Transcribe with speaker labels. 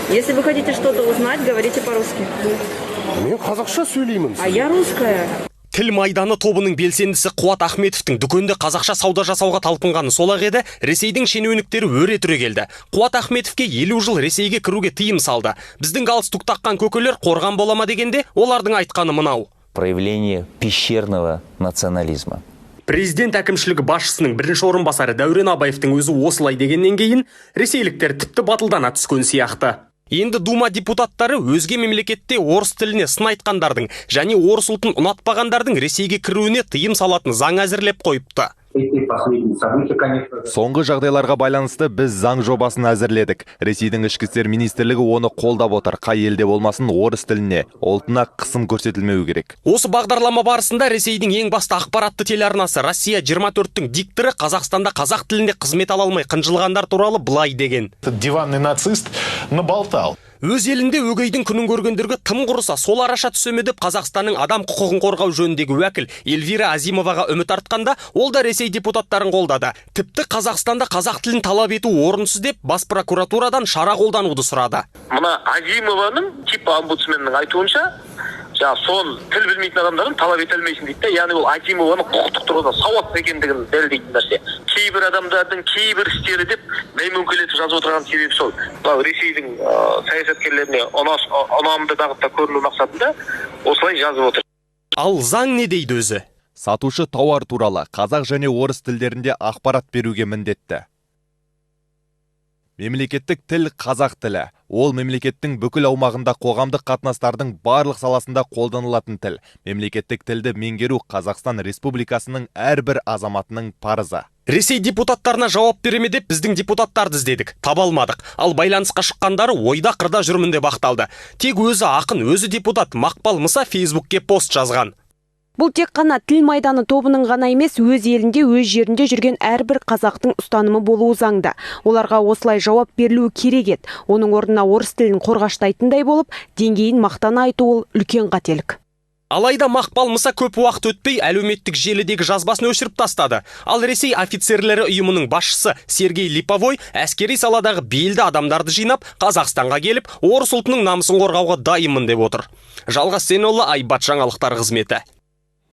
Speaker 1: Если вы хотите что-то узнать, говорите по-русски.
Speaker 2: Мен қазақша сөйлеймін.
Speaker 1: А я русская.
Speaker 3: Тіл майданы тобының белсендісі Қуат Ахметовтің дүкенде қазақша сауда жасауға талпынғаны сол-ақ еді, Ресейдің шенеуніктері өре түрегелді. Қуат Ахметовке 50 жыл Ресейге кіруге тыйым салды. Біздің галстук таққан көкелер қорған бола ма дегенде, олардың айтқаны мынау:
Speaker 4: Проявление пещерного национализма.
Speaker 3: Президент әкімшілігі басшысының бірінші орынбасары Дәурен Абаевтың өзі осылай дегеннен кейін ресейліктер тіпті батылдана түскен сияқты. Енді Дума депутаттары өзге мемлекетте орыс тіліне сын айтқандардың және орыс ұлтын ұнатпағандардың Ресейге кіруіне тыйым салатын заң әзірлеп қойыпты.
Speaker 5: Эти последние события, конечно же.
Speaker 6: Соңғы жағдайларға байланысты біз заң жобасын әзірледік. Ресейдің Ішкі істер министрлігі оны қолдап отыр. Қай елде болмасын, орыс тіліне, ұлтына қысым көрсетілмеуі керек.
Speaker 3: Осы бағдарлама барысында Ресейдің ең басты ақпаратты телеарнасы «Россия 24-тің» дикторы Қазақстанда қазақ тілінде қызмет ала алмай қынжылғандар туралы былай деген:
Speaker 7: Этот диванный нацист наболтал.
Speaker 3: Өз елінде өгейдің күнін көргендерге тым құрыса сол араша түсе ме деп Қазақстанның адам құқығын қорғау жөніндегі уәкіл Эльвира Азимоваға үміт артқанда, ол да Ресей депутаттарын қолдады. Тіпті Қазақстанда қазақ тілін талап ету орынсыз деп, бас прокуратурадан шара қолдануды сұрады.
Speaker 8: Мына Азимованың, типа омбудсменнің айтуынша, жаңағы соны тіл білмейтін адамдардан талап ете алмайсың дейді да. Яғни ол Азимованың құқықтық тұрғыдан сауатсыз екендігін дәлелдейтін нәрсе. Кейбір адамдардың кейбір істері деп мәймөңкелетіп жазып отырған себебі сол, мынау Ресейдің саясаткерлеріне ұнамды бағытта көріну мақсатында осылай жазып отыр.
Speaker 3: Ал заң не дейді өзі?
Speaker 6: Сатушы тауар туралы қазақ және орыс тілдерінде ақпарат беруге міндетті. Мемлекеттік тіл – қазақ тілі. Ол мемлекеттің бүкіл аумағында қоғамдық қатынастардың барлық саласында қолданылатын тіл. Мемлекеттік тілді меңгеру – Қазақстан Республикасының әрбір азаматының парызы.
Speaker 3: Ресей депутаттарына жауап бере ме деп біздің депутаттарды іздедік, таба алмадық. Ал байланысқа шыққандары ойда қырда жүрмін деп ақталды. Тек өзі ақын, өзі депутат Мақпал Мыса Фейсбукке пост жазған.
Speaker 9: Бұл тек қана Тіл майданы тобының ғана емес, өз елінде, өз жерінде жүрген әрбір қазақтың ұстанымы болуы заңды. Оларға осылай жауап берілуі керек еді. Оның орнына орыс тілін қорғаштайтындай болып, деңгейін мақтана айту – ол үлкен қателік.
Speaker 3: Алайда Мақпал Мыса көп уақыт өтпей әлеуметтік желідегі жазбасын өшіріп тастады. Ал Ресей офицерлері ұйымының басшысы Сергей Липовой әскери саладағы белді адамдарды жинап, Қазақстанға келіп, орыс ұлтының намысын қорғауға дайынмын деп отыр. Жалғас Сенұлы, Айбат, жаңалықтар қызметі.